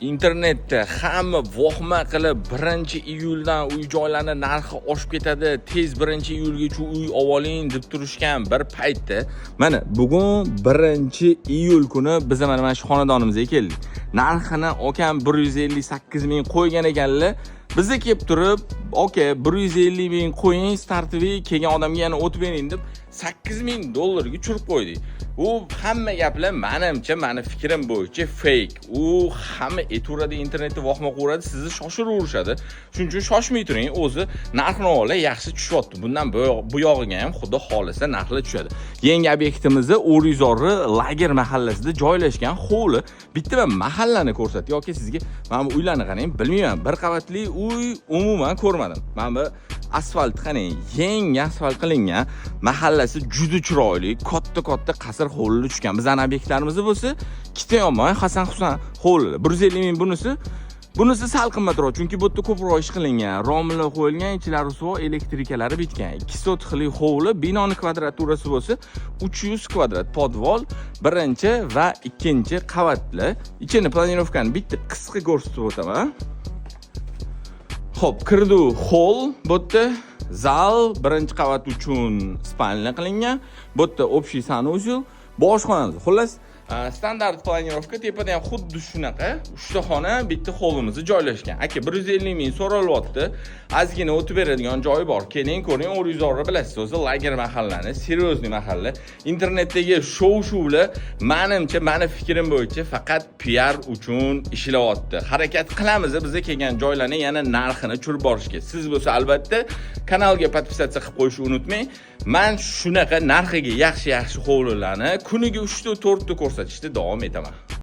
Internetda hamma vohma qilib, 1-iyuldan uy joylarni narxi oshib ketadi, tez 1-iyulgacha uy oling deb turishgan bir paytda, mana bugun 1-iyul kuni biz mana shu xonadonimizga keldik. Narxini akam 158 ming qo'ygan ekanlar. Biza kelib turib, "Aka, 150 ming qo'ying, стартовый, kelgan odamga yana o'tib bering", deb 8 ming dollarga tushirib qo'ydik. U hamma gaplar manimcha, mani fikrim bo'yicha fake. U hamma aytaveradi, internetda vohma qilaveradi, sizni shoshiraverishadi. Shuning uchun shoshmay turing, o'zi narx-navolar yaxshi tushyapti. Bundan bu yog'iga ham, xudo xohlasa, narxlar tushadi. Yangi obyektimizni O'rizorri Lager mahallasida joylashgan hovli. Bitta man mahallani ko'rsatdi yoki sizga mana bu uylarni qarang, bilmayman, bir qavatli uy umuman ko'rmadim. Mana bu asfalt qarang, yangi asfalt qilingan, mahallasi juda chiroyli, katta-katta qasr hovlilar tushgan. Bizning obyektlarimiz bo'lsa, ikkita yomon Hasan Husan hovlilar. 150 ming bunisi. Bunisi sal qimmatroq, chunki bu yerda ko'proq ish qilingan, romlar qo'yilgan, ichlari suv, elektrikalari bitgan. 2 sotixli hovli, binoni kvadraturasi bo'lsa 300 kvadrat, podval, birinchi va ikkinchi qavatli. Ichini планировка ni bitta qisqa ko'rsatib o'taman. Xo'p, kirdi hol, bu yerda zal, birinchi qavat uchun спальня qilingan. Bu yerda общий санузел, boshxonamiz. Xullas, standart планировка, tepada ham xuddi shunaqa. Uchta xona, bitta holimiz joylashgan. Aka, 150 ming so'ralyapti. Ozgina o'tib beradigan joyi bor. Keling, ko'ring, O'rizorni bilasiz, o'zi Lager mahallani, серьезный mahalla. Internetdagi shov-shuvlar manimcha, mani fikrim bo'yicha faqat PR uchun ishlayapti. Harakat qilamiz biza kelgan joylarni yana narxini tushirib borishga. Siz bo'lsa albatta kanalga подписаться qilib qo'yishni unutmang. Man shunaqa narxiga yaxshi-yaxshi hovlilarni kuniga 3 ta 4 ta ko'rsatishda davom etaman.